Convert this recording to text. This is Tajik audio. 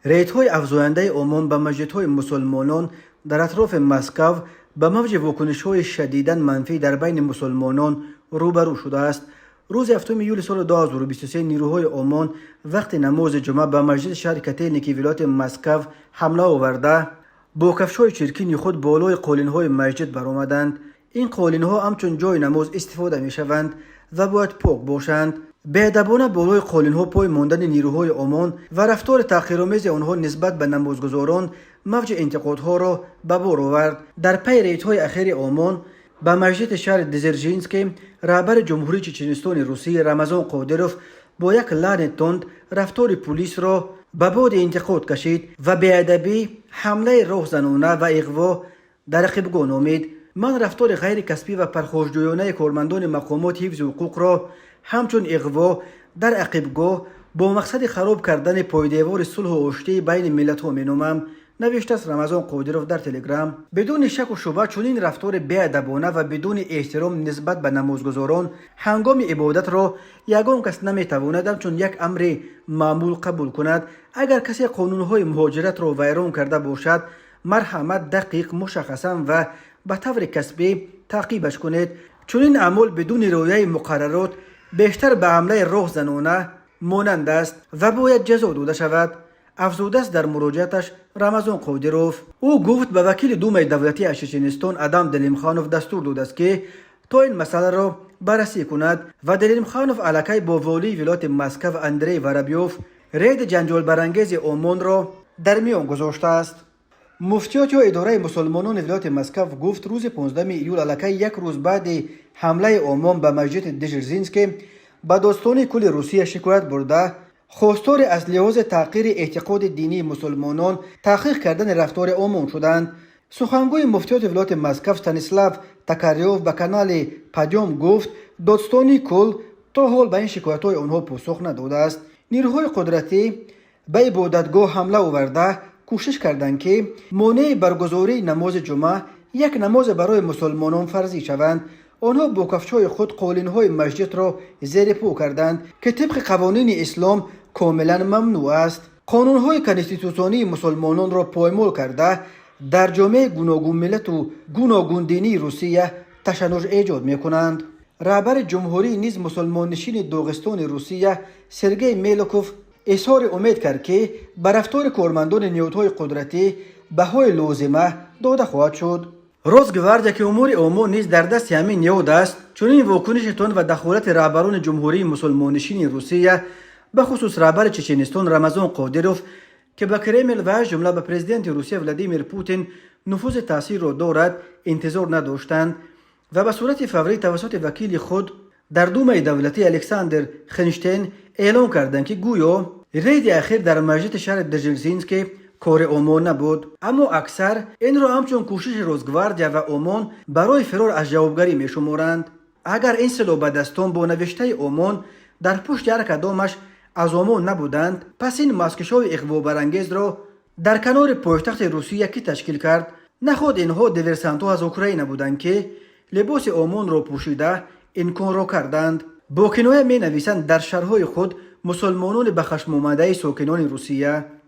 Рейдҳои афзояндаи ОМОН ба масҷидҳои мусулмонон дар атрофи Москав ба мавҷи вокунишҳои шадидан манфӣ дар байни мусулмонон рӯбарӯ шудааст. Рӯзи 7 июли соли 2023 нирӯҳои ОМОН вақти намози ҷумъа ба масҷиди шаҳри Котелники вилояти Москав ҳамла оварда, бо кафшҳои чиркини худ болои қолинҳои масҷид баромаданд. Ин қолинҳо ҳамчун ҷои намоз истифода мешаванд ва бояд пок бошанд. Беадабона болои қолинҳо пой мондани нирӯҳои ОМОН ва рафтори таҳқиромези онҳо нисбат ба намозгузорон мавҷи интиқодҳоро ба бор овард. Дар пайи рейдҳои ахири ОМОН ба масҷиди шаҳри Дзержинский, раҳбари Ҷумҳурии Чеченистони Русия Рамазон Қодиров бо як лаҳни тунд рафтори пулисро ба боди интиқод кашид ва беадабӣ, ҳамлаи роҳзанона ва иғво дар ақибгоҳ номид. «Ман рафтори ғайрикасбӣ ва пархошҷӯёнаи кормандони мақомоти ҳифзи ҳуқуқро ҳамчун иғво дар ақибгоҳ бо мақсади хароб кардани пойдевори сулҳу оштии байни миллатҳо меномам», навиштааст Рамазон Қодиров дар Телеграм. «Бидуни шаку шубҳа, чунин рафтори беадабона ва бидуни эҳтиром нисбат ба намозгузорон ҳангоми ибодатро ягон кас наметавонад ҳамчун як амри маъмул қабул кунад. Агар касе қонунҳои муҳоҷиратро вайрон карда бошад, марҳамат, дақиқ, мушаххасан ва ба таври касбӣ таъқибаш кунед. Чунин аъмол бидуни риояи муқаррарот бештар ба ҳамлаи роҳзанона монанд аст ва бояд ҷазо дода шавад», афзудааст дар муроҷиаташ Рамазон Қодиров. Ӯ гуфт, ба вакили Думаи давлатии аз Чеченистон Адам Делимханов дастур додааст, ки то ин масъаларо баррасӣ кунад, ва Делимханов аллакай бо волии вилояти Москав Андрей Воробьёв рейди ҷанҷолбарангези ОМОНро дар миён гузоштааст. Муфтиёт ё идораи мусулмонони вилояти Москав гуфт, рӯзи 15 июл, аллакай як рӯз баъди ҳамлаи ОМОН ба масҷиди Дзержинский, ба Додситонии кулли Русия шикоят бурда, хостори аз лиҳози таҳқири эътиқоди динии мусулмонон таҳқиқ кардани рафтори ОМОН шуданд. Сухангӯи муфтиёти вилояти Москав Станислав Токарёв ба канали «Подъём» гуфт, Додситонии кул то ҳол ба ин шикоятҳои онҳо посух надодааст. Нирӯҳои қудратӣ ба ибодатгоҳ ҳамла оварда, кӯшиш карданд, ки монеи баргузории намози ҷумъа, як намозе барои мусулмонон фарзӣ, шаванд. Онҳо бо кафшҳои худ қолинҳои масҷидро зери по карданд, ки тибқи қавонини ислом комилан мамнӯъ аст. Қонунҳои конститутсионии мусулмононро поймол карда, дар ҷомеаи гуногунмиллату гуногундинии Русия ташаннуҷ эҷод мекунанд. Раҳбари ҷумҳурии низ мусулмоннишини Доғистони Русия Сергей Меликов изҳори умед кард, ки ба рафтори кормандони ниҳодҳои қудратӣ баҳои лозима дода хоҳад шуд. Росгвардия, ки умури ОМОН низ дар дасти ҳамин ниҳод аст, чунин вокуниши тунд ва дахолати раҳбарони ҷумҳурии мусулмоннишини Русия, бахусус раҳбари Чеченистон Рамазон Қодиров, ки ба Кремл ва аз ҷумла ба президенти Русия Владимир Путин нуфузи таъсирро дорад, интизор надоштанд ва ба сурати фаврӣ тавассути вакили худ дар Думаи давлатӣ Александр Хинштейн эълон карданд, ки гӯё рейди ахир дар масҷиди шаҳри Дзержинский кори ОМОН набуд. Аммо аксар инро ҳамчун кӯшиши Росгвардия ва ОМОН барои фирор аз ҷавобгарӣ мешуморанд. Агар ин силоҳбадастон бо навиштаи ОМОН дар пушти ҳар кадомаш аз ОМОН набуданд, пас ин маскишови иғвобарангезро дар канори пойтахти Русия кӣ ташкил кард? Наход инҳо диверсантҳо аз Украина буданд, ки либоси ОМОНро пӯшида ин корро карданд, бо киноя менависанд дар шарҳҳои худ мусулмонони ба хашмомадаи сокинони Русия.